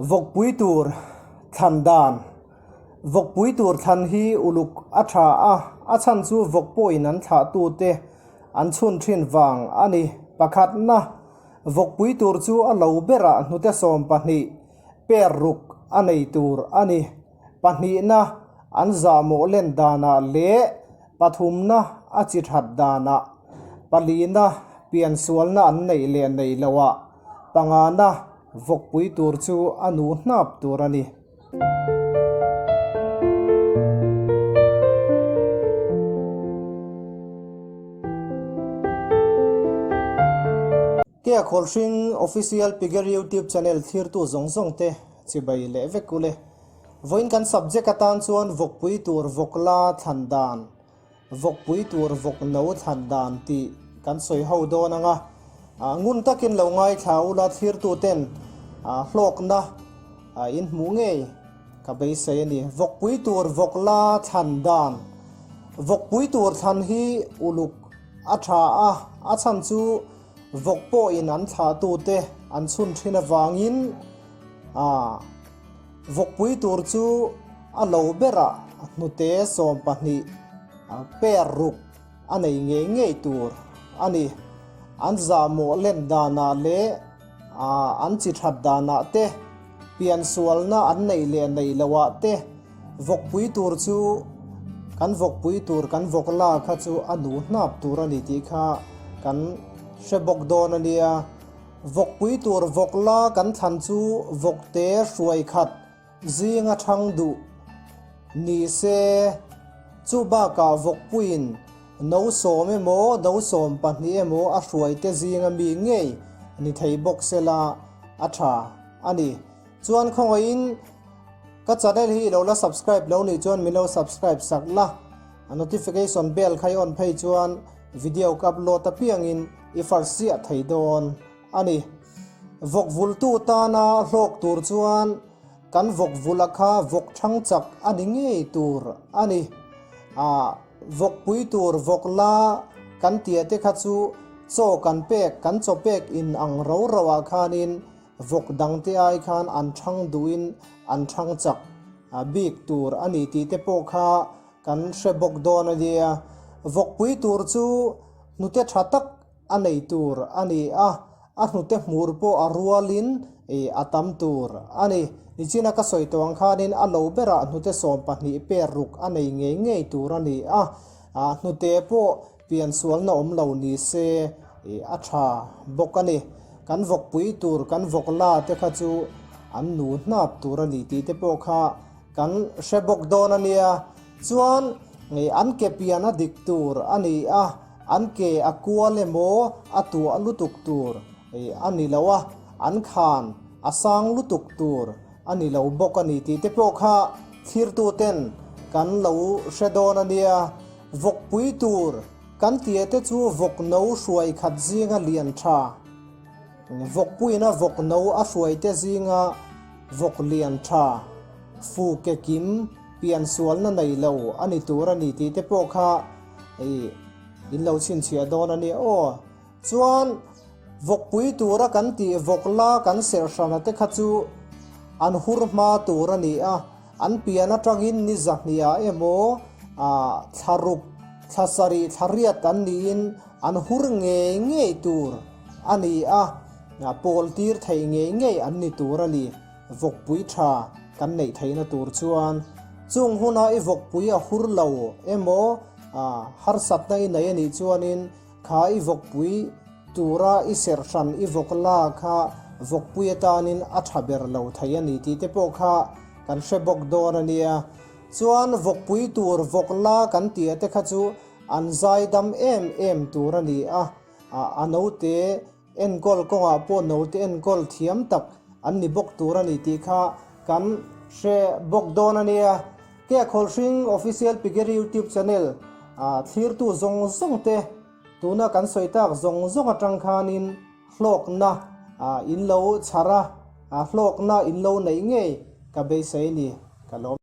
Vawkpui tur thlan dan. Vawkpui tur thlan hi uluk a tha a, a chhan chu vawk pawhin an thlahtute an chhun thin vang a ni. Pakhatna, vawkpui tur chu a lo berah hnute 12 per ruk a nei tur a ni. Pahnihna, an zahmawh len danah leh pathumna a chi that danah. Palina, piansualna an neih leh neih loah. Pangana, vawkpui tur chu a nu hnap tur a ni. Tia Khawlhring Official Pigger YouTube Channel thlirtu zawng zawng te chibai leh vek ule. Vawiin kan subject atan chuan vawkpui tur vawk la thlan dan, vawkpui tur vawk no thlan dan tih kan sawi ho dawn ang a. Ngun takin lo ngaithla ula thlirtu ten hlawkna in hmuh ngei ka beisei a ni. Vawkpui tur vawk la thlan dan, Vawkpui tur thlan hi uluk A tha a, a chhan chu vawk pawhin an thlahtute an chhun thin avangin a vawkpui tur chu a lo berah hnute 12 per ruk a nei ngei ngei tur a ni. An zahmawh len danah leh an chi that danah te, piansualna an neih leh neih loah te, Vawkpui tur chu kan vawkpui tur kan vawk la kha chu a nu hnap tur a ni tih kha kan hre bawk dawn a nia. Vawkpui tur vawk la kan thlan chu vawkte hruai khat zinga thang duh ni se. Chu bakah vawkpuiin no 10 emaw no 12 emaw a hruaite zinga mi ngei ni thei bawk sela a tha a ni. Chuan khawngaihin ka channel hi ilo la subscribe lo nih chuan min lo subscribe sak la, a notification bell kha i on phei chuan video ka upload apiangin i first chiah thei dawn a ni. Vawk vultu tana hlawk tur chuan kan vawk vula kha vawk thang chak a ni ngei tur a ni. Ah vawk pui tur vawk la kan tia te kha chu chaw kan pek kan chaw pek in ang ro ro ah khanin Vawk dangte ai khan an thang duhin an thang chak bik tur a ni tih te pawh kha kan hre bawk dawn a nia. Vawkpui tur chu hnute tha tak a nei tur a ni a, a hnute hmur pawh a rualin a tam tur a ni. Nichina ka sawi tawh ang khanin a lo berah hnute 12 per ruk a nei ngei ngei tur a ni a, hnute pawh Piansualna awm lo ni se a tha bawk a ni. Kan vawkpui tur kan vawk la te kha chu an nu hnap tur a ni tih te pawh kha kan hre bawk dawn a nia. Chuan an ke pian a dik tur a ni a, an ke a kual emaw a tuah lutuk tur a ni lo a, an khan a sang lutuk tur a ni lo bawk a ni tih te pawh kha thlirtu ten kan lo hre dawn a nia. Vawkpui tur kan tia te chu vawk no hruai khat zinga lian tha. Vawkpuiin a vawk no a hruai te zinga vawk lian tha, fu ke kim, piansualna nei lo a ni tur a ni tih te pawh kha in lo chhinchhiah dawn a nia aw. Chuan vawkpui tura kan tih vawk la kan serh hrana te kha chu an hur hma tur a ni a, An pian atangin ni zahniah emaw thla ruk, thla sarih, thla riat an niin an hur ngei ngei tur a ni a, pawl tir theih ngei ngei an ni tur a ni. Vawkpui tha kan neih theihna tur chuan chung huna i vawkpui a hur lo emaw harsatna i nei a nih chuanin Kha i vawkpui tura i serh hran i vawk la kha vawkpui atanin a tha ber lo thei a ni tih te pawh kha kan hre bawk dawn a nia. Chuan vawkpui tur vawk la kan tih te kha chu an zai dam em em tur a ni a, a note enkawl kawngah pawh note enkawl thiam tak an ni bawk tur a ni tih kha kan hre bawk dawn a nia. Ke Khawlhring Official Piggery YouTube Channel thlirtu zawng zawng te tuna kan sawi tak zawng zawng atang khanin hlawkna in lo chhar a, hlawkna in lo neih ngei ka beisei ni ka lawm.